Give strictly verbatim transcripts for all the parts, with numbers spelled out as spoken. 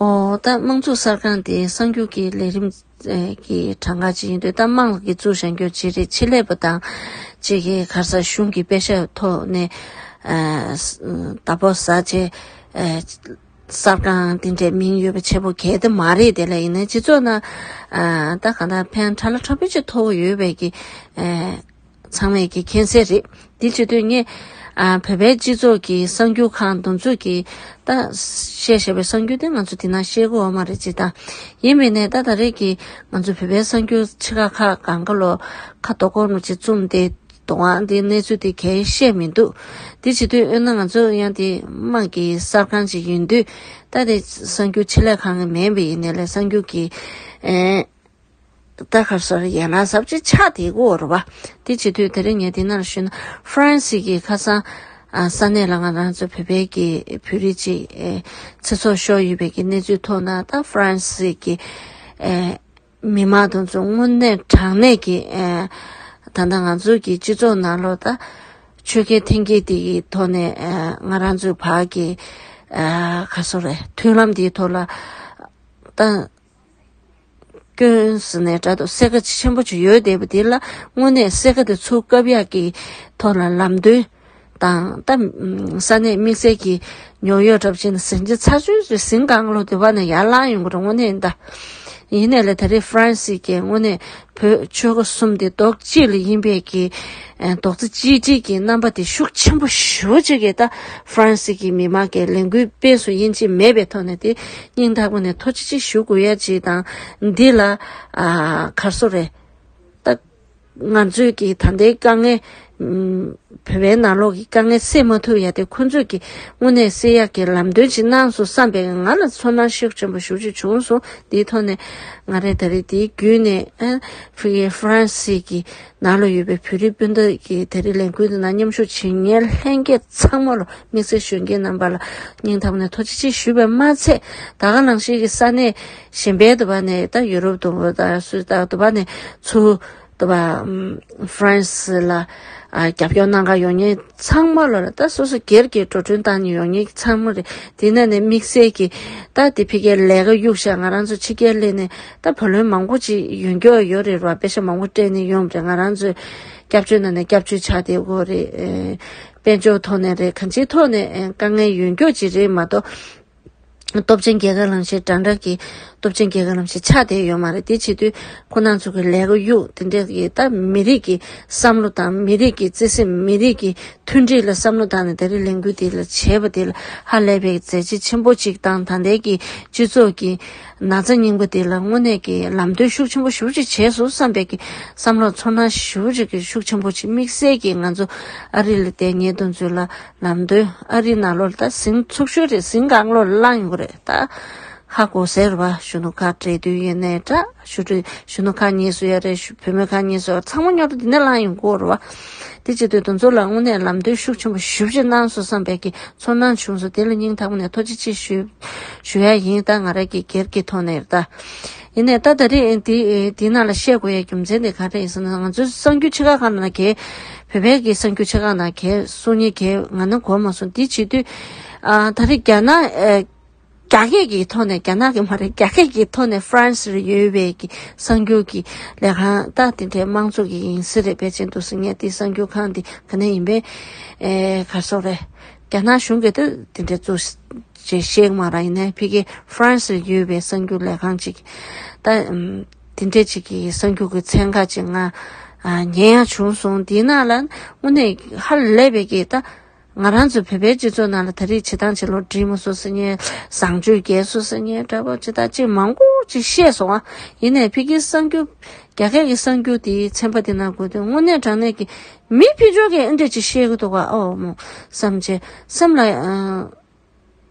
ཨོ་ད་དམངས་གཙོ་གསར་ཁང་དེ་གསར་འགྱུར་གྱི་ལས་རིམ་ཨེ་གི་གྲངས་ཀ་ཅིག་ཡིན་དུས། ད་དམངས་ཀྱིས་བཙུགས་བཞག་རྒྱུ་ཅིག་རེད། ཆེད་ལས་པ་དང་ཅིག་གི་ག་རེ་ཟེར། གཞུང་གི་པེ་ཤག་ཐོག་ནས་ཨ་བདག་པོ་ཟ་བྱས་ཨེ་གསར་ཁང་དེ་འདྲའི་མིང་ཡོད་པ་ཆེ་པོ་གལ་ཏེ་མ་རེད། དེ་ལ་ཡིན་ན་སྤྱི་ཚོགས་ནང་ཨ་ད་གང་ལྟར་ཕན་ཕྲ་ལ་ཕྲ་བོ་ཅིག་ཐོབ་ཀྱི་ཡོད་པའི་གི་ཨེ་ཚང་མས་ཀྱི་མཁྱེན་གསལ་རེད། དེ་བྱེད་དུས་ངས་ཨ་བོད་པའི་སྤྱི་ཚོགས་ཀྱི་གསར་འགྱུར་ཁང་དེ་ཚོ་གི་ད་བཤད་བཤད་པའི་གསར་འགྱུར་དེ་ང་ཚོ་དེ་ན་བཤད་ཀྱི་ཡོད་མ་རེད། ཅིག་ད་ཡིན་མིན་ནས་ད་ད་རེས་ཀྱི་ང་ཚོ་བོད་པའི་གསར་འགྱུར་ཆེ་ཁག་ཁག་གང་ག་ལོ་ཁ་དོག་སྐོར་མོ་ཅིག་བཙུམས་ཏེ་འདུག་ཨང་། དེ་གནས་ཚུལ་དེ་གས་བཤད་མི་འདུག། དེ་བྱེད་དུས་དཔེར་ན་ང་ཚོ་ཡང་དེ་དམངས་ཀྱི་གསར་ཁང་ཅིག་ཡིན་དུས། ད་དེ་གསར་འགྱུར་ཆེད་ལས་ཁང་གི་མིན་པ་ཡིན་ནའི་ལས་གསར་འགྱུར་གྱི་ཨེ། ད་ག་རེ་ཟེར། ཡན་ལག་གསར་པ་ཅིག་ཆགས་བསྡད་ཀྱི་ཡོད་རེད་པ། དེ་བྱེད་དུས་དེ་རིང་ངས་འདི་ནང་ལ་ཞུས་ན། ཧྥ་རན་སི་གི་ཁ་སང་ཨ་ས་གནས་ལ་ང་རང་ཚོ་བོད་པའི་གི་བོད་རིགས་ཅིག་ཨེ་ཚེ་སྲོག་ཤོར་ཡོད་པའི་གི་གནས་ཚུལ་ཐོག་ན། ད་ཧྥ་རན་སི་གི་ཨེ་མི་མང་དེ་ཚོ་དངོས་གནས་དྲང་གནས་ཀྱི་ཨེ་ད་ལྟ་ང་ཚོ་གི་སྤྱི་ཚོགས་ནང་ལོགས་ད་ཆོས་ཁས་འཐེན་འཁྱེར་དེ་གི་ཐོག་ནས་ཨེ་ང་རང་ཚོའི་བར་གྱི་ཨེ་ག་རེ་ཟེར་རེད། མཐུན་ལམ་དེའི་ཐོག་ལ་ད། སྐྱོན་ཟེར་ནས་འདྲ་འདུག། སེར་ཁ་ཆེན་པོ་ཅིག་ཡོད་བསྡད་པ་དེ་ལ་དངོས་གནས་སེར་ཁ་དེ་ཚུར་བཀབ་ཡག་གི་ཐོག་ལ་ལམ་སྟོན་དང་། ད་ས་གནས་དམིགས་བསལ་གྱི་ཉོག་གཡོག་འདྲ་པོ་ཅིག་ནི་ཟིང་ཆ་ཚ་ཚོད་རེད། ཟིང་གང་ལོ་དེ་བ་ནས་ཡར་ལངས་ཡོང་གི་རེད། དངོས་གནས་ད་ཡིན་ནའི་ལས་ད་རེས་ཧྥ་རན་སི་གིས་དངོས་གནས་བོད་ཆོལ་ཁ་གསུམ་དེ་རྡོག་གཅིག་ལ་ཡིན་པའི་གི་རྡོག་རྩ་གཅིག་སྒྲིལ་གྱི་རྣམ་པ་དེ་ཤུགས་ཆེན་པོ་ཞེ་པོ་ཅིག་གིས་ད་ཧྥ་རན་སི་གི་མི་མང་གི་ལས་འགུལ་སྤེལ་སུ་ཡིན་གཅིག་མེད་པའི་ཐོག་ནས་དེ་སྙིང་ཐག་པ་ནས་ཐུགས་རྗེ་ཆེ་ཞུ་དགོས་ཡ་ཅིག་དང་། འདི་ལ་ཨ་ག་རེ་ཟེར་རེད། ད་ང་ཚོས་ཀྱི་ད་ལྟའི་དཀའ་ངལ་ཨམ་བོད་པའི་ནང་ལོགས་ཀྱི་དཀའ་ངལ་སེལ་མ་ཐུབ་ཡ་དེ་ཁོང་ཚོས་ཀྱི་དངོས་གནས་སེལ་ཡག་གི་ལམ་སྟོན་ཅིག་གནང་སོང་བསམ་པའི་ང་ལ་ཚོར་སྣང་ཤུགས་ཆེན་པོ་ཞེ་པོ་ཅིག་བྱུང་སོང་། དེའི་ཐོག་ནས་ང་རས་ད་རེས་དེའི་བརྒྱུད་ནས་ཨ་ཧྥ་རན་སི་གི་ནང་ལ་ཡོད་པའི་བོད་རིགས་སྤུན་ཟླ་གི་ད་རེས་ལས་འགུལ་དེ་ནང་མཉམ་ཞུགས་བྱེད་མཁན་ལྷན་རྒྱས་ཚང་མ་ལ། དམིགས་བསལ་གཞོན་སྐྱེས་རྣམ་པ་ལ་སྙིང་ཐག་པ་ནས་ཐུགས་རྗེ་ཆེ་ཞུས་པ་མ་ཚད། ད་ག་ནང་བཞིན་གྱི་ས་གནས་གཞན་པའི་དུ་བ་ནས། ད་ཡུ་རོབ་དུ་བ་དང་སུད། ད་དུ་བ་ནས་ཚུར་དུ་བ་ཧྥ་རན་སི་ལ་ཨ་རྒྱབ་སྐྱོར་གནང་ག་ཡོང་མཁན་ཚང་མ་ལ། ད་སོ་སོ་སྒེར་གྱི་འགྲོ་གྲོན་བཏང་ནས་ཡོང་མཁན་ཚང་མ་རེད། དེ་ནས་ནས་དམིགས་བསལ་གྱི་ད་དེ་ཕ་གིར་ལས་ཀ་གཡུག་བཞག། ང་རང་ཚོ་ཕྱི་རྒྱལ་སླེབས་ནས་ད་བུ་ལོན་མང་པོ་ཅིག་ཡོང་རྒྱུ་ཡོད་རེད་བ། པེ་ཤ་མང་པོ་སྤྲད་ནས་ཡོང་རེད། ང་རང་ཚོས་སྐྱབས་བཅོལ་ནང་ནས་སྐྱབས་བཅོལ་ཆགས་བསྡད་ཡོད་རེད། ཨེ། དཔལ་འབྱོར་ཐོག་ནས་རེད། གང་ཅིའི་ཐོག་ནས་ཨེ་དཀའ་ངལ་ཡོང་རྒྱུ་ཅིག་རེད་མ་གཏོགས། སྟོབས་ཆེན་རྒྱལ་ཁབ་ནང་བཞིན་འདྲ་འདྲ་གི་སྟོབས་ཆེན་རྒྱལ་ཁབ་ནང་བཞིན་ཆགས་བསྡད་ཡོད་མ་རེད། དེ་བྱེད་དུས་ཁོ་རང་ཚོ་གི་ལས་ཀ་གཡུག་དེ་འདྲ་གི་ད་མི་རིགས་ཀྱི་བསམ་བློ་དང་། མི་རིགས་ཀྱི་བརྩེ་སེམས། མི་རིགས་ཀྱི་མཐུན་སྒྲིལ་ལ་བསམ་བློ་བཏང་ནས་ད་རེས་ལས་འགུལ་དེ་ལ་བྱས་པ་དེ་ལ་ཧ་ལས་པའི་མཛད་རྗེས་ཆེན་པོ་ཅིག་དང་། ད་ལྟའི་གི་སྤྱི་ཚོགས་ཀྱི་ན་ཚ་རྙིང་པ་དེ་ལ་དངོས་གནས་ཀྱི་ལམ་སྟོན་ཤུགས་ཆེན་པོ་ཞེ་པོ་ཅིག་བྱས་སོང་བསམ་པའི་གི་བསམ་བློ་ཚོར་སྣང་ཞེ་པོ་ཅིག་གི་ཤུགས་ཆེན་པོ་ཅིག། དམིགས་བསལ་གྱི་ང་ཚོ་ཨ་རི་ལ་བསྡད་མཁན་དེ་ཚོ་ལ་ལམ་སྟོན། ཨ་རི་ནང་ལོགས་ལ་ད་ཟིང་འཁྲུག་ཤོས་རེད། ཟིང་གང་ལོགས་ལ་ལངས་ཡོང་གི་རེད། ད་ཧ་གོ་ཟེར་བ། གཞོན་ནུ་ཁག་གྲོས་བསྡུར་ཡིན་ནའི་འདྲ། གཞོན་གཞོན་ནུ་ཁག་གཉིས་སུ་ཡ་རེད། གཞོན་བུད་མེད་ཁག་གཉིས་སུ་ཡ་རེད། ཚང་མ་མཉམ་དུ་འདི་ནས་ལངས་ཡོང་གི་ཡོད་རེད་བ། དེ་བྱེད་དུས་དེ་ཚོ་ལ་དངོས་གནས་ལམ་སྟོན་ཤུགས་ཆེན་པོ་ཞེ་པོ་ཅིག་གནང་སོང་བསམ་པའི་གི་ཚོར་སྣང་བྱུང་སོང་། དེ་ལ་སྙིང་ཐག་པ་ནས་ཐུགས་རྗེ་ཆེ་ཞུ་ཞུ་ཡ་ཡིན། ད་ང་རང་གི་སྒེར་གྱི་ཐོག་ནས་རེད་ད། ཡིན་ནའི་ད་ད་རེས་འདི་འདི་ནང་ལ་བཤད་དགོས་ཡའི་རྒྱུ་མཚན་དེ་ག་རེ་ཡིན་ཟེར་ན། ང་ཚོའི་གསར་འགྱུར་ཆེ་ཁག་ཁག་ནང་གས། བོད་པའི་གི་གསར་འགྱུར་ཆེ་ཁག་ནང་གས་གསུང་མཁན་གས་ང་ནི་གོ་མ་སོང་། དེ་བྱེད་དུས་ཨ་ད་རེས་རྒྱ་ནག་ཨ་རྒྱ་སྐད་ཀྱི་ཐོག་ནས། རྒྱ་ནག་གི་མ་རེད། རྒྱ་སྐད་ཀྱི་ཐོག་ནས་ཧྥ་རན་སིར་ཡོད་པའི་གི་གསར་འགྱུར་གྱི་ལས་ཁང་ད་དེ་འདྲའི་དམངས་གཙོ་གི་ཡིན་ས་རེད། ཕལ་ཆེར་འདུག་ཟེར་མཁན་དེ་གསར་འགྱུར་ཁང་དེ་ག་ནས་ཡིན་པས། ཨེ་ག་རེ་ཟེར་རེད། རྒྱ་ནག་གཞུང་གིས་ད་དེ་འདྲའི་བཙུགས་ཅེས་བཤད་མ་ར། ཡིན་ནའི་ཕ་གི་ཧྥ་རན་སིར་ཡོད་པའི་གསར་འགྱུར་ལས་ཁང་ཅིག་ད་ཨམ་དེ་འདྲའི་ཅིག་གི་གསར་འགྱུར་གྱི་ཚན་ཁག་ཅིག་ང་ཨ་ཉན་ཡ་བྱུང་སོང་། དེའི་ནང་ལ་དངོས་གནས་ཧ་ལས་པའི་གི་ད་ང་རང་ཚོ་བོད་པའི་སྤྱི་ཚོགས་ནང་ལ་ད་རེས་བྱེད་སྟངས་བྱེད་ལུགས་འགྲིག་མ་སོང་ཟེར་མཁན། བཟང་སྤྱོད་རྒྱས་སོང་ཟེར་མཁན་འདྲ་པོ་ཅིག་ད་ཅིག་མང་པོ་ཅིག་བཤད་སོང་ཨ། ཡིན་ནའི་ཕ་གིའི་གསར་འགྱུར། རྒྱ་སྐད་ཀྱི་གསར་འགྱུར་དེའི་ཚན་པ་དེ་ནང་དགོས་དུས་དངོས་གནས་དྲང་གནས་ཀྱི་མི་ཕྱི་ཕྱོགས་ཀྱིས་ཨེ་འདྲ་ཅིག་བཤད་ཀྱི་འདུག་ག་ཨོ་མོ་བསམ་བྱས། སེམས་ལ་ཨ་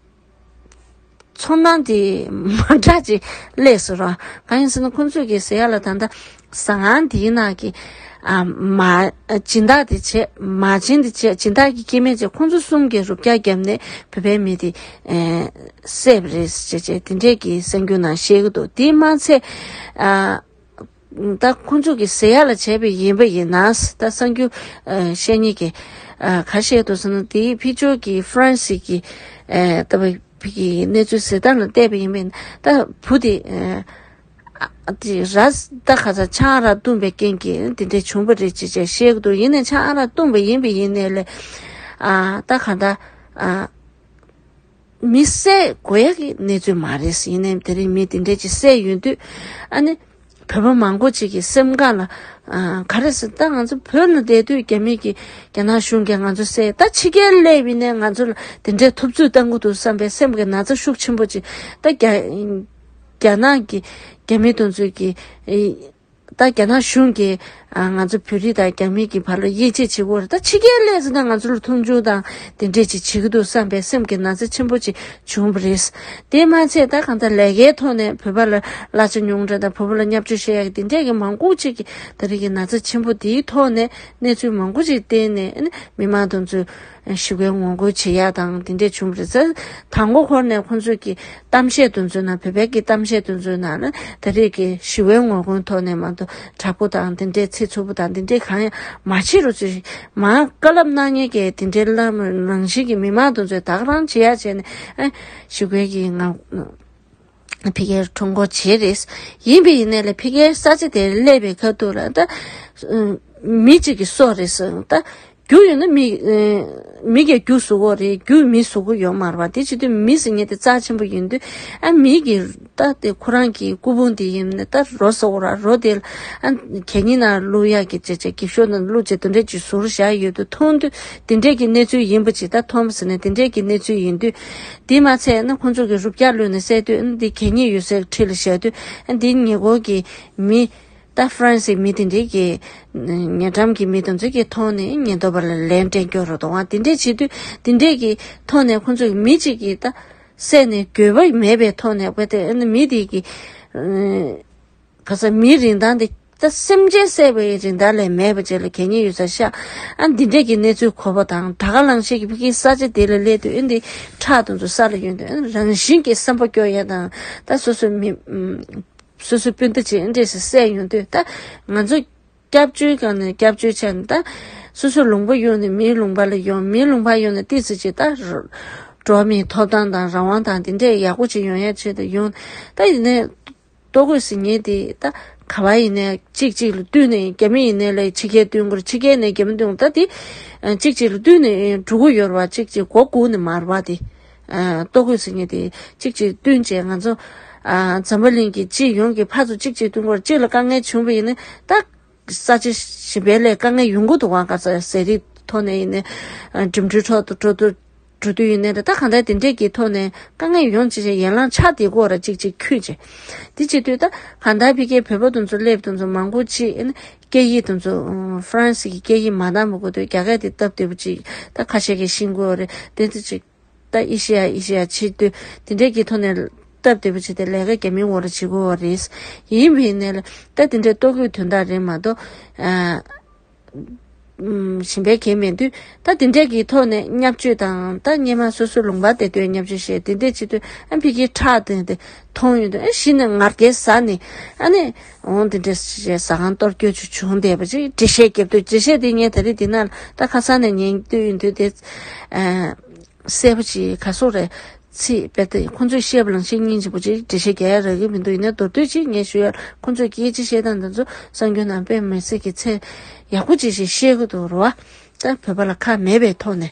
ཚོར་སྣང་དེ་མ་འདྲ་ཅིག་སླེབས་སོང་ར། གང་ཡིན་ཟེར་ན་ཁོང་ཚོས་ཀྱི་ཟེར་ཡ་ལ་ད་ལྟ་ཟ་ཁང་དེའི་ནང་གི་ཨ་མ་སྦྱིན་བདག་དེ་བྱས། མ་བྱན་དེ་བྱས། སྦྱིན་བདག་གི་སྐྱེ་དམན་བྱས། ཁོང་ཚོ་གསུམ་གྱིས་རུབ་རྒྱག་བརྒྱབ་ནས་བོད་པའི་མི་དེ་ཨེ་བསད་པ་རེད་ཟེར་བྱས་དེ་འདྲས་ཀྱི་གསར་འགྱུར་ནང་བཤད་ཀྱི་འདུག། དེ་མ་ཚད་ཨ། ད་ཁོང་ཚོ་གིས་ཟེར་ཡ་ལ་བྱས་པ་ཡིན་པ་ཡིན་ན། ད་གསར་འགྱུར་ཨ་བཤད་མཁན་གྱིས་ཨ་ག་བཤད་འདུག་ཟེར་ན། དེའི་ཕྱི་ཕྱོགས་ཀྱི་ཧྥ་རན་སི་གི་ཨ་ད་བ་ བའི་གནས་ཚུལ་གཟིགས་སྟངས་ལ་བལྟས་པ་ཡིན་པས་ན། ད་བུ་དེ་ཨ་ཨ་དེ་ར་ད་ག་ས་ཆང་ཨ་རག་བཏུངས་པའི་རྐྱེན་གྱིས་དེ་འདྲས་བྱུང་བ་རེད་ཅེས་ཅེས་བཤད་ཀྱི་འདུག་ཡིན་ནའི་ཆང་ཨ་རག་བཏུངས་པ་ཡིན་པ་ཡིན་ནའི་ལས། ཨ་ད་ག་ད་ཨ་མི་བསད་དགོས་ཡ་གི་གནས་ཚུལ་མ་རེད། ཡིན་ནའི་དེ་རིང་མི་དེ་འདྲས་ཅིག་བསད་ཡོང་དུས། ཨ་ནི་བོད་པ་མང་པོ་ཅིག་གི་སེམས་ཁ་ལ་ཨ་ག་རེ་ཟེར། ད་ང་ཚོ་བོད་ལ་བསྡད་དུས་རྒྱ་མི་གི་རྒྱ་ནག་གཞུང་གིས་ང་ཚོ་བསད། ད་ཕྱི་རྒྱལ་སླེབས་པ་ཡིན་ནའི་ང་ཚོ་ལ་དེ་འདྲའི་ཐུབ་ཚོད་བཏང་གི་འདུག་བསམ་པའི་སེམས་ཀྱི་ན་ཚ་ཤུགས་ཆེན་པོ་ཅིག་ད་རྒྱ་རྒྱ་ནག་གི་རྒྱ་མི་དེ་ཚོ་གི་ཨེ་ད་རྒྱ་ནག་གཞུང་གིས་ཨ་ང་ཚོ་བོད་རིགས་དང་རྒྱ་མི་གི་བར་ལ་དབྱེ་འབྱེད་བྱེད་ཀྱི་ཡོད་རེད། ད་ཕྱི་རྒྱལ་སླེབས་ཟིན་ན་ང་ཚོ་ལ་མཐོང་ཆུང་དང་དེ་འདྲས་ཅིག་བྱེད་ཀྱི་འདུག་བསམ་པའི་སེམས་ཀྱི་ན་ཚ་ཆེན་པོ་ཅིག་བྱུང་བ་རེད། དེ་མ་ཚད་ད་གང་ལྟར་ལས་ཀའི་ཐོག་ནས་བོད་པ་ལ་གླ་ཆ་ཉུང་དྲགས་དང་། བོད་པ་ལ་བརྙས་བཅོས་བྱེད་ཡག་གི་དེ་འདྲས་ཀྱི་མང་པོ་ཅིག་གི་ད་རེས་ཀྱི་ན་ཚ་ཆེན་པོ་དེའི་ཐོག་ནས་གནས་ཚུལ་མང་པོ་ཅིག་བསྟན་ནས། ཨ་ནི་མི་མང་དེ་ཚོས་ཞི་རྒོལ་ངོ་རྒོལ་བྱེད་ཡག་དང་དེ་འདྲས་བྱུང་བ་རེད་ཟེར། དང་པོ་འཁོར་ནས་ཁོང་ཚོས་ཀྱི་གཏམ་བཤད་དེ་ཚོའི་ནང་། བོད་པའི་གི་གཏམ་བཤད་དེ་ཚོའི་ནང་ལ་ད་རེས་ཀྱི་ཞི་རྒོལ་ངོ་རྒོལ་ཐོག་ནས་མ་གཏོགས་དྲག་པོ་དང་དེ་འདྲས་ཚིག་རྩུབ་པོ་དང་དེ་འདྲས་གང་ཡང་མ་བྱེད་རོགས་ཞེས། མར་བཀའ་སློབ་གནང་མཁན་གྱི་དེ་འདྲའི་བླ་མ་ནང་བཞིན་གྱི་མི་མང་དེ་ཚོས་ད་ག་རང་བྱེད་ཡག་བྱས་ནས། ཨ་ཞི་རྒོལ་གྱི་ངང་ཕ་གིར་ཁྲོམ་སྐོར་བྱས་རེད། ཡིན་པ་ཡིན་ནའི་ལས་ཕ་གིའི་ས་ཆ་དེར་སླེབས་པའི་ཁ་ཐུག་ལ་ད་མི་གཅིག་གི་སྲོག་རེད་ཟེར། ད་རྒྱུ་ཡོད་ན་མི་མི་གིས་རྒྱུ་ཟ་གི་རེད། རྒྱུ་མི་ཟ་གི་ཡོད་མ་རེད་པ། དེ་བྱེད་དུས་མི་ཟེར་མཁན་དེ་རྩ་ཆེན་པོ་ཡིན་དུས། ཨ་མི་གིས་ད་དེ་ཁོ་རང་གི་སྐུ་ཕུང་དེ་ཡིན་ནའི་ད་རོ་ཟ་གི་རེད། རོ་དེ་ལ་ཨ་གད་སྙིགས་ནང་བླུག་ཡག་གི་བྱས་བྱས། གད་ཤོག་ནང་བླུགས་བྱས་དེ་འདྲ་ཅིག་ཟུར་བཞག་ཡོད་དུས། མཐོང་དུས་དེ་འདྲས་ཀྱི་གནས་ཚུལ་ཡིན་པ་ཅིག་ད་མཐོང་བ་ཟེར་ནས་དེ་འདྲས་ཀྱི་གནས་ཚུལ་ཡིན་དུས། དེ་མ་ཚད་ན་ཁོང་ཚོ་གིས་རུབ་རྒྱག་བླུགས་ནས་བསད་དུས། ཨ་འདི་གད་སྙིགས་ཡོད་སའི་འཁྲིས་ལ་བཞག་དུས། ཨ་འདི་ཉེ་འཁོར་གྱི་མི་ད་ཧྥ་རན་སིའི་མི་དེ་འདྲས་ཀྱི་ཉེ་འགྲམ་གྱི་མི་དེ་ཚོ་གིས་མཐོང་ནས་ཉེན་རྟོག་པ་ལ་ལན་སྤྲད་སྐྱོར་རོགས་གཏོང་བ་དེ་འདྲས་བྱེད་དུས། དེ་འདྲས་ཀྱི་ཐོག་ནས་ཁོང་ཚོ་གི་མི་གཅིག་གིས་ད་བསད་ནས་དགོས་པ་མེད་པའི་ཐོག་ནས། དཔེ་དེ་ཨ་ནི་མི་དེ་གི་ཨ་ག་ས་མིའི་རིན་ཐང་དེ་ད་སེམས་ཅན་བསད་པའི་རིན་ཐང་ལས་མེད་པ་ཅིག་ལ་གད་སྙིགས་ཡོད་སར་བཞག་ཨ་འདི་འདྲས་ཀྱི་གནས་ཚུལ་གོ་བ་དང་། དྲག་ཁ་ལངས་ཤེས་ཀྱི་ཕ་གིའི་ས་ཆ་དེ་ལ་སླེབས་དུས། ཨ་འདི་ཁྲག་དེ་ཚོ་ས་ལ་གཡོན་དུས། ཨ་རང་བཞིན་གྱིས་བསམ་པ་སྐྱོ་ཡ་དང་། ད་སོ་སོའི་མི་སོ་སོའི་སྤུན་ཟླ་ཅིག་ཨ་འདྲས་སེ་བསད་ཡོང་དུས། ད་ང་ཚོ་སྐྱབས་བཅོལ་སྒང་ནས་སྐྱབས་བཅོལ་ཆགས་ནས། ད་སོ་སོའི་ལུང་པ་གཡུགས་ནས་མིའི་ལུང་པ་ལ་ཡོང་། མིའི་ལུང་པ་གཡུགས་ནས་ཏོག་ཙམ་ཅིག་ད་འགྲོ་བ་མིའི་ཐོབ་ཐང་དང་རང་དབང་དང་དེ་འདྲས་ཡག་པོ་ཅིག་ཡོང་ཡ་ཆེད་དུ་ཡོང་། ད་ཡིན་ནའི་ལྟོ་གོས་ཟེར་མཁན་དེ་ད་ག་པར་ཡིན་ནའི་གཅིག་གཅིག་ལ་བསྟུན་ནས། རྒྱ་མི་ཡིན་ནའི་ལས་ཕྱི་རྒྱལ་བསྟུན་དགོས་རེད། ཕྱི་རྒྱལ་ནས་རྒྱ་མི་བསྟུན་དགོས། ད་དེ་གཅིག་གཅིག་ལ་བསྟུན་ནས་འགྲོ་གི་ཡོད་རེད་པ། གཅིག་གཅིག་མགོ་སྒུར་ནས་མ་རེད་པ། དེ་ལྟོ་གོས་ཟེར་མཁན་དེ་གཅིག་གཅིག་བསྟུན་བྱས། ང་ཚོ་འཛམ་བུ་གླིང་གི་སྤྱི་ཡོངས་ཀྱི་ཕར་ཚུར་གཅིག་གཅིག་བསྟུན་དགོས་རེད། གཅིག་ལ་དཀའ་ངལ་བྱུང་བ་ཡིན་ན། ད་ས་ཆ་གཞན་པའི་ལས་དཀའ་ངལ་ཡོང་གི་འདུག་ག་ག་ས་ཟས་རིགས་ཐོག་ནས་ཡིན་ནའི། འགྲིམ་འགྲུལ་ཐོག་ཏུ་འགྲོ་དུས་འགྲོ་དུས་ཡིན་ནའི་རེད། ད་གང་ལྟར་དེ་འདྲས་ཀྱི་ཐོག་ནས་དཀའ་ངལ་ཡོང་བྱས་བྱས། ཡན་ལག་ཆགས་བསྡད་ཀྱི་ཡོད་རེད། གཅིག་གཅིག་འཁྱུད་བྱས། དེ་བྱེད་དུས་ད་གང་ལྟར་ཕ་གིའི་བོད་པ་དེ་ཚོ་སླེབས་དེ་ཚོ་མང་པོ་ཅིག་ཨ་ནི་སྐད་ཡིག་དེ་ཚོ་ཧྥ་རན་སི་གི་སྐད་ཡིག་མ་འདང་བ་གོ་དུས། རྒྱ་སྐད་དེ་སྟབས་བདེ་པོ་ཅིག་ད་ཁ་ཤས་ཀྱིས་ཤེས་ཀྱི་ཡོད་རེད། དེ་ཚོ་ཅིག་ད་ཨེ་ཤེས་ཡ་ཨེ་ཤེས་ཡ་བྱེད་དུས། དེ་འདྲས་ཀྱི་ཐོག་ནས་སྟབས་བདེ་པོ་བྱས་ཏེ་ལས་ཀ་རྒྱ་མིའི་འོག་ལ་བྱེད་ཀྱི་ཡོད་རེད། ཡིན་པ་ཡིན་ནའི་ལས་ད་དེ་འདྲས་ལྟོ་གོས་དོན་དག་རེད་མ་གཏོགས། ཨ་ཨམ་གཞན་པའི་གང་ཡང་མེད་དུས། ད་དེ་འདྲས་ཀྱི་ཐོག་ནས་བརྙས་བཅོས་དང་། ད་སྔོན་མ་སོ་སོའི་ལུང་པ་དེ་དུས་བརྙས་བཅོས་བྱས། དེ་འདྲས་བྱེད་དུས་ཨ་ཕ་གིའི་ཁྲག་དེ་དེ་མཐོང་ཡོང་དུས། ཨ་གཞི་ནས་ངར་སྐད་ཟ་ནས། ཨ་ནི་འོང་དེ་འདྲས་བྱས་ཟ་ཁང་གཏོར་སྐྱོན་ཅིག་བྱུང་བསྡད་པ་ཅིག་འགྲེལ་བཤད་རྒྱབ་དུས། འགྲེལ་བཤད་དེ་ངས་ད་རེས་འདི་ན་ད་ཁ་སང་ནས་ཉན་དུས་ཡོང་དུས་དེ། ཨ་གསལ་པོ་ཅིག་ག་སོག་རེད། ཚིག་དཔེ་དེ་ཁོང་ཚོས་བཤད་པ་ལང་ཤེས་སྙིང་རྗེ་པོ་ཅིག་འགྲེལ་བཤད་རྒྱག་ཡ་རག་གི་མི་འདུག་ཡིན་ནའི་མདོར་བསྡུས་ཅིག་ངས་ཞུ་ཡ། ཁོང་ཚོས་སྐད་ཆ་བཤད་སྟངས་དེ་ཚོ་གསར་འགྱུར་ནང་དཔེ་མི་སྲིད་ཀྱི་ཚད་ཡག་པོ་ཅིག་ཞིག་བཤད་གི་འདུག་རེད་བ། ད་བོད་པ་ལ་ཁག་མེད་པའི་ཐོག་ནས།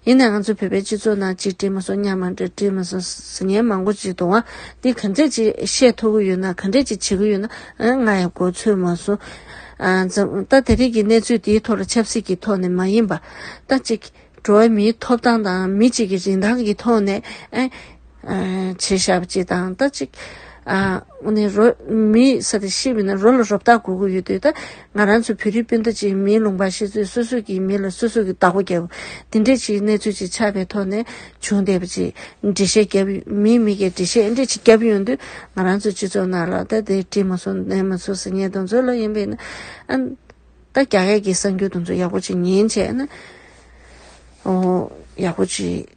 ཡིན་ནའི་ང་ཚོ་བོད་པའི་སྤྱི་ཚོགས་ནང་གཅིག་བྲིས་མ་སོང་། གཉིས་མ་བྲིས། བྲིས་མ་སོང་ཟེར་མཁན་མང་པོ་ཅིག་འདུག་བ། འདི་ག་འདྲས་ཅིག་བཤད་ཐུབ་ཀྱི་ཡོད་ན། ག་འདྲས་ཅིག་བྱེད་ཀྱི་ཡོད་ན། ཨ་ང་ཡང་མགོ་ཚོས་མ་སོང་། ཨ་འཛམ་ད་དེ་རིང་གི་གནས་ཚུལ་འདིའི་ཐོག་ལ་ཆབ་སྲིད་ཀྱི་ཐོག་ནས་མ་ཡིན་པ། ད་ཅིག་འགྲོ་བ་མིའི་ཐོབ་ཐང་དང་མི་གཅིག་གི་རིན་ཐང་གི་ཐོག་ནས། ཨེ་ཨ་བྱས་བཞག་པ་ཅིག་དང་། ད་ཅིག་ཨ་འོ་ནི་རོ་མི་ས་དེ་ཤི་བ་ན་རོ་ལ་རོ་བདག་དགོས་ཀྱི་ཡོད་དུས། ད་ང་རང་ཚོ་བོད་རིགས་སྤུན་ཟླ་ཅིག་མིའི་ལུང་པར་ཤི་ཚུལ། སོ་སོ་གི་མི་ལ་སོ་སོ་གི་བདག་པོ་རྒྱབ། དེ་འདྲས་ཅིག་གནས་ཚུལ་ཅིག་ཆགས་པའི་ཐོག་ནས་བྱུང་བསྡད་པ་ཅིག་འགྲེལ་བཤད་རྒྱབ། མི་མི་གིས་འགྲེལ་བཤད་འདྲས་ཅིག་རྒྱབ་ཡོང་དུས། ང་རང་ཚོ་སྤྱི་ཚོགས་ནང་ལ་ད་དེ་བྲིས་མ་སོང་ནན་མ་སོང་ཟེར་མཁན་དེ་ཚོ་ལ་ཡིན་པས་ན། ཨ་ད་རྒྱ་སྐད་ཀྱི་གསར་འགྱུར་དེ་ཚོ་ཡག་པོ་ཅིག་ཉན་བྱས་ན། ཨོ་ཡག་པོ་ཅིག་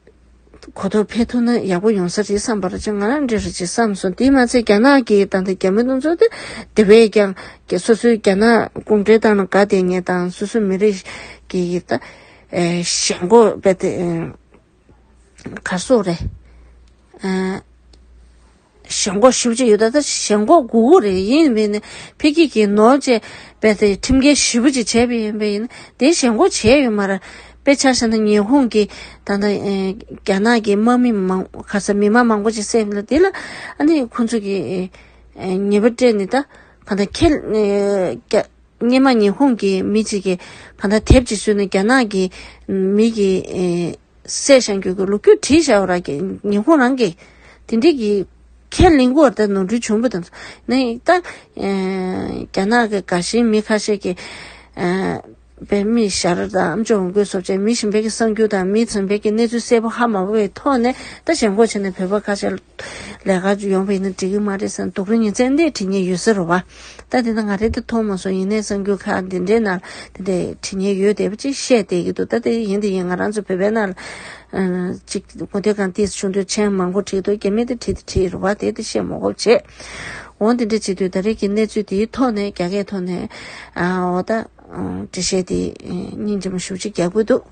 གོ་རྟོགས་འཕེལ་ཐུབ་ན་ཡག་པོ་ཡོང་ས་རེད་བསམ་པ་རེད་ཅིག་ང་རང་འདྲ་རེད་ཅིག་བསམ་སོང་། དེ་མ་ཚད་རྒྱ་ནག་གི་ད་ལྟ་རྒྱ་མི་དེ་ཚོ་དེ་དེ་བས་ཀྱང་སོ་སོའི་རྒྱ་ནག་གུང་ཁྲན་ཏང་ལ་དགའ་བསྡད་མཁན་དང་། སོ་སོའི་མི་རིགས་ཀྱི་ད་ཨེ་ཞེན་ཁོག་དཔེ་དེ་ཨེ་ག་སོག་རེད། ཨ། ཞེན་ཁོག་ཞེ་པོ་ཅིག་ཡོད། ད་ལྟ་ཞེན་ཁོག་དགོས་ཀྱི་རེད། ཡིན་པས་ནི་ཕ་གི་གི་ནོར་བཅས་པས་དེ་ཁྲིམས་འགལ་ཞེ་པོ་ཅིག་བྱས་པ་ཡིན་པས་ཡིན་ན་དེ་ཞེན་ཁོག་བྱས་ཡོད་མ་རེད། དཔེ་ཆ་བཞག་ན་ཉི་ཧོང་གི་ད་ལྟ་ཨེ་རྒྱ་ནག་གི་དམག་མི་མང་ག་ས་མི་མང་མང་པོ་ཅིག་བསད་ལ་དེ་ལ་ཨ་ནི་ཁོང་ཚོ་གི་ཨེ་ཉེས་པ་སྤྲད་ནས་ད་ག་ད་ཁྱེད་ཨེ་རྒྱ་སྔོན་མ་ཉི་ཧོང་གི་མི་གཅིག་གིས་གང་ལྟར་དེབ་ཅིག་བཟོས་ནས་རྒྱ་ནག་གི་མི་གི་ཨེ་བསད་བཞག་རྒྱུ་གི་ལོ་རྒྱུས་བྲིས་བཞག་པ་ར་གི་ཉི་ཧོང་རང་གི་དེ་འདྲའི་གི་ཁས་ལེན་དགོས་པ་ད་ནོར་འཁྲུལ་བྱུང་བ་དང་ནི་ད་ཨེ་རྒྱ་ནག་གི་དགའ་ཞེན་མི་ཁ་ཤས་ཀྱིས་ཨེ་པའི་མི་ཞར་དང་ཨམ་ཅོག་འོང་དགོས་སོབ་ཅེས་མི་གཞན་པའི་གི་གསར་འགྱུར་དང་མི་གཞན་པའི་གི་གནས་ཚུལ་གསལ་པོ་ཧ་མ་གོ་བའི་ཐོག་ནས་ད་ཞེན་ཁོག་བྱས་ནས་བོད་པ་ཁ་ཤས་ལས་ཀ་ཡོང་བ་ཡིན་ན་འགྲིག་གི་མ་རེད་ཟེར་ན་སྡུག་རུས་ཉིན་མཚན་འདི་བྲིས་མཁན་ཡོད་ས་རེད་བ། ད་དེ་ན་ང་རེ་དེ་མཐོང་མ་སོང་། ཡིན་ནའི་གསར་འགྱུར་ཁག་འདི་འདྲའི་ནང་དེ་འདྲའི་བྲིས་མཁན་ཡོད་བསྡད་པ་ཅིག་བཤད་བསྡད་ཀྱི་འདུག་ད་དེ་ཡིན་དེ་ཡིན་ང་རང་ཚོ་བོད་པའི་ནང་ལ་ཅིག་གོ་ཐོས་གང་ཏིས་ཆུང་དུས་མཆན་མང་པོ་བྲིས་འདུག་རྒྱ་མི་དེ་བྲིས་དེ་བྲིས་རེད་བ། དེ་དེ་བཤད་མ་དགོས་བྱས། འོ་དེ་འདྲ་བྱེད་དུས་ད་རེས་ཀྱི་གནས་ཚུལ་དེའི་ཐོག་ནས་རྒྱ་སྐད་ཐོག་ནས་ཨ་འོ་ད་འགྲེལ་བཤད་དེ་སྙིང་རྗེ་མོ་ཞེ་པོ་ཅིག་རྒྱག་དགོས་འདུག་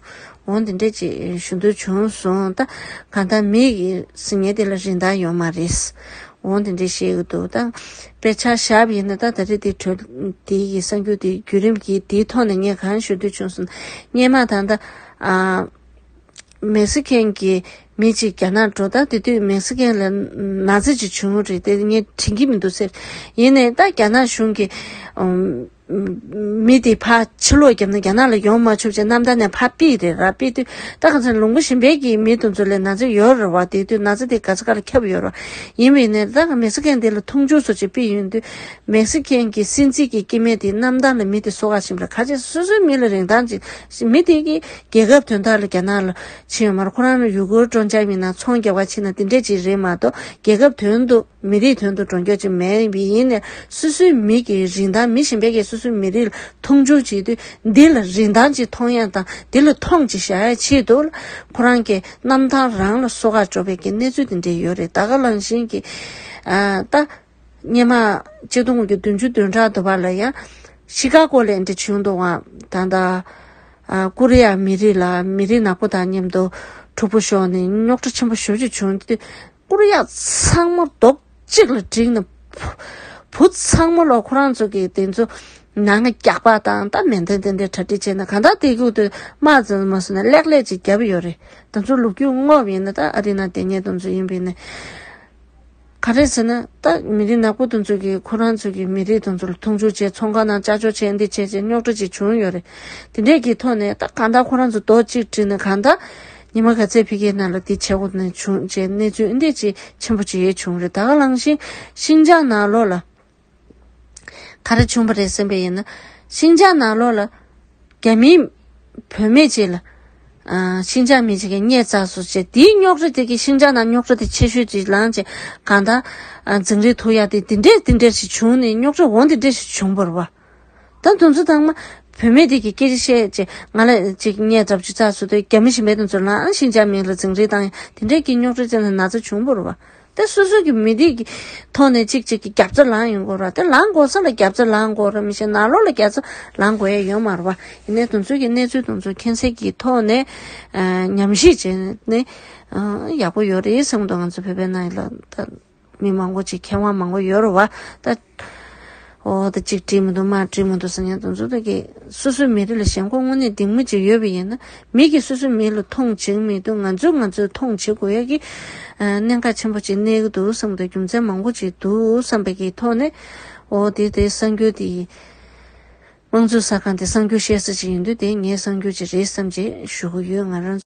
འོ་འདི་འདྲས་ཅིག་ཞུ་འདོད་བྱུང་སོང་། ད་གང་ལྟར་མི་ཡི་སེམས་ཉིད་དེ་ལ་རིན་ཐང་ཡོད་མ་རེད། འོ་འདི་འདྲས་བཤད་གི་འདུག་ད་དཔེ་ཆ་བཞག་པ་ཡིན་ན་ད་ད་རེས་དེ་གྲོལ་དེ་ཡི་གསར་འགྱུར་དེ་བརྒྱུད་རིམ་གྱི་དེའི་ཐོག་ནས་ངས་གང་ཞུ་འདོད་བྱུང་སོང་། སྔོན་མ་ད་ལྟ་ཨ་མེག་སི་ཀན་གྱི་མི་གཅིག་རྒྱ་ནག་འགྲོ། ད་དེ་དུས་མེག་སི་ཀན་ལ་ན་ཚ་ཅིག་བྱུང་རེད། དེ་ངས་དྲན་གྱི་མི་འདུག་ཟེར། ཡིན་ནའི་ད་རྒྱ་ནག་གཞུང་གིས་ཨམ། མི་དེ་ཕར་ཕྱིར་ལོག་བརྒྱབ་ན་རྒྱ་ནག་ལ་ཡོང་མ་ཆོག་ཅེས་གནམ་ཐང་ནས་ཕར་ཕུད་རེད་ར། ཕུད་དུས་ད་ག་ཚོད་ལུང་པ་གཞན་པའི་གི་མི་དེ་ཚོ་ལ་ན་ཚ་ཡོད་རེད་བ། དེ་དུས་ན་ཚ་དེ་ག་ས་ག་ལ་ཁྱབ་ཡོད་རེད། ཡིན་པའི་ནས་ད་མེག་སི་ཀན་དེ་ལ་མཐོང་ཆུང་སོགས་ཅིག་ཕུད་ཡོང་དུས་མེག་སི་ཀན་གྱི་སྲིད་འཛིན་གྱི་སྐྱེ་དམན་དེ་གནམ་ཐང་ལ་མི་དེ་གསོད་ག་ཕྱིན་པ་རེད། ག་ཅེས་སོ་སོའི་མི་ལ་རིན་ཐང་ཅིག་མི་དེ་གི་རྒྱལ་ཁབ་དོན་དག་ལ་རྒྱ་ནག་ལ་ཕྱིན་ཡོད་མ་རེད། ཁོ་རང་ལ་ཡུ་གུར་སྤྲོ་འཆམ་ཡིན་ན་ཚོང་རྒྱག་པ་ཕྱིན་ན་དེ་འདྲས་ཅིག་རེད་མ་གཏོགས་རྒྱལ་ཁབ་དོན་དུ། མི་རིགས་དོན་དུ་གྲོང་ཁྱེར་ཅིག་མེད་པ་ཡིན་ནས་སོ་སོའི་མི་གི་རིན་ཐང་མི་གཞན་པའི་གི་སོ་སོའི་མི་རིགས་ལ་མཐོང་ཆུང་བྱེད་དུས་འདི་ལ་རིན་ཐང་ཅིག་མཐོང་ཡག་དང་འདི་ལ་མཐོང་ཅིག་བཞག་ཡག་ཆེད་དུ་ཁོ་རང་གི་གནམ་ཐང་རང་ལ་གསོད་ག་འགྲོ་བའི་གི་གནས་ཚུལ་དེ་འདྲ་ཡོད་རེད། ད་ག་ནང་བཞིན་གྱི་ཨ་ད་སྔོན་མ་ཆིག་སྟོང་དགུ་བརྒྱ་བདུན་ཅུ་དོན་གྲངས་དུ་བ་ལ་ཡང་ཤི་ཀ་གོ་ལ་འདི་བྱུང་འདུག་བ། ད་ལྟ་ཨ་ཀོ་རི་ཡ་མི་རིགས་ལ་མི་རིགས་ནག་པོ་དང་མཉམ་དུ་འཁྲུག་པོ་ཤོར་ནས་རྙོག་དྲ་ཆེན་པོ་ཞེ་པོ་ཅིག་བྱུང་དུས། ཀོ་རི་ཡ་ཚང་མ་རྡོག་གཅིག་ལ་བསྒྲིལ་ནས་བུ་བུ་ཚང་མ་ལོ་ཁོ་རང་ཚོ་གི་དེ་ཚོ་ནང་གི་རྒྱག་པ་དང་ད་མེ་མདའ་དེ་འདྲ་གྲ་སྒྲིག་བྱས་ན་གང་ལྟར་དེ་གུ་དུ་དམག་ཙམ་མ་སོང་ན་ལེགས་ལེགས་ཅིག་བརྒྱབ་ཡོད་རེད། དེ་ཚོ་ལོ་རྒྱུས་ངོ་མ་ཡིན་ན་ད་ཨ་རི་ན་དེ་ཉེ་དེ་ཚོ་ཡིན་པས་ནས་ག་རེ་ཟེར་ན་ད་མི་རིགས་ནག་པོ་དེ་ཚོ་གི་ཁོ་རང་ཚོ་གི་མི་རིགས་དེ་ཚོ་ལ་མཐོང་ཆུང་བྱས་ཚོང་ཁང་ནང་ཅ་ཅོ་བྱས་འདི་བྱས་བྱས་རྙོག་དྲ་ཅིག་བྱུང་ཡོད་རེད། དེ་འདྲས་ཀྱི་ཐོག་ནས་ད་གང་ལྟར་ཁོ་རང་ཚོ་རྡོག་གཅིག་བསྒྲིལ་ནས་གང་ལྟར། ཉི་མ་ག་ཚད་ཕ་གིའི་ནང་ལ་འདི་བྱེད་དགོས་ནས་བྱུང་བྱས་གནས་ཚུལ་འདི་ཅིག་ཆེན་པོ་ཅིག་ཡོད་བྱུང་རེད། ད་ག་ནང་བཞིན་ཤིན་ཅང་ནང་ལོགས་ལ་ག་རེ་བྱུང་བ་རེད་ཟེར་བ་ཡིན་ན། ཤིན་ཅང་ནང་ལོགས་ལ་རྒྱ་མིའི་བུད་མེད་ཅིག་ལ་ཨ་ཤིན་ཅང་མི་ཅིག་གིས་བརྙས་བཙག་སོང་བྱས་དེའི་རྙོག་དྲ་དེ་གི་ཤིན་ཅང་ནང་རྙོག་དྲ་དེ་ཆེ་ཤོས་ཅིག་ལངས་བྱས་གང་ལྟར་ཨ་འཛིང་རེས་ཐུག་ཡག་དེ་དེ་འདྲས་དེ་འདྲས་ཞིག་བྱུང་ནས་རྙོག་དྲ་འོ་དེ་འདྲས་ཞིག་བྱུང་བ་རེད་བ། ད་དེ་ཚོ་ཚང་མ་བུད་མེད་དེ་གི་སྐད་ཆ་བཤད་ཅེས་ང་ལ་ཅིག་བརྙས་བཙག་ཅིག་བཙག་སོང་དུས་རྒྱ་མི་གཞན་པས་དེ་ཚོ་ལའང་ཤིན་ཅང་མི་ལ་འཛིང་རེས་བཏང་ཡ་དེ་འདྲའི་གི་རྙོག་དྲ་ཅན་ལ་ན་ཚ་བྱུང་བ་རེད་བ། དེ་སོ་སོ་གི་མི་རིགས་ཀྱི་ཐོག་ནས་ཅིག་ཅིག་གི་རྒྱབ་རྩ་ལངས་ཡོང་དགོས་རེད་བ། དེ་ལངས་དགོས་ས་ལ་རྒྱབ་རྩ་ལངས་དགོས་རེད། མི་ཤེས་ནང་ལོགས་ལ་རྒྱབ་རྩ་ལངས་དགོས་ཡ་ཡོད་མ་རེད་བ། ཡིན་ནའི་དེ་ཚོ་གི་གནས་ཚུལ་དེ་ཚོ་མཁྱེན་གསལ་གྱི་ཐོག་ནས་ཨ་ཉམས་ཞིབ་བྱས་ནས་ཨ་ཡག་པོ་ཡོད་རེད་བསམ་འདུག་ང་ཚོ་བོད་པའི་ནང་ལ་ད། མི་མང་པོ་ཅིག་མཁས་དབང་མང་པོ་ཡོད་རེད་བ། ད་འོ་ད་གཅིག་འགྲིག་མི་འདུག་མ་འགྲིག་མི་འདུག་ཟེར་མཁན་དེ་ཚོ་ད་གི་སོ་སོའི་མི་རིགས་ལ་ཞེན་ཁོག་དངོས་གནས་གདེང་མོ་ཅིག་ཡོད་པ་ཡིན་ན་མི་གིས་སོ་སོའི་མི་ལ་མཐོང་བྱེད་མི་འདུག་ང་ཚོས་ང་ཚོས་མཐོང་བྱེད་དགོས་ཡ་གི་ཨ་གནད་འགག་ཆེན་པོ་ཅིག་གནས་ཀྱི་འདུག་བསམ་འདུག་རྒྱུ་མཚན་མང་པོ་ཅིག་འདུག་བསམ་པའི་གི་ཐོག་ནས་འོ་དེ་དེ་གསར་འགྱུར་དེ་ཡི་དམངས་གཙོའི་གསར་ཁང་དེ་གསར་འགྱུར་བཤད་ས་ཅིག་ཡིན་དུས་དེ་ངའི་གསར་འགྱུར་ཅིག་རེད་བསམ་ཅིག་ཞུ་གི་ཡོད། ང་རང་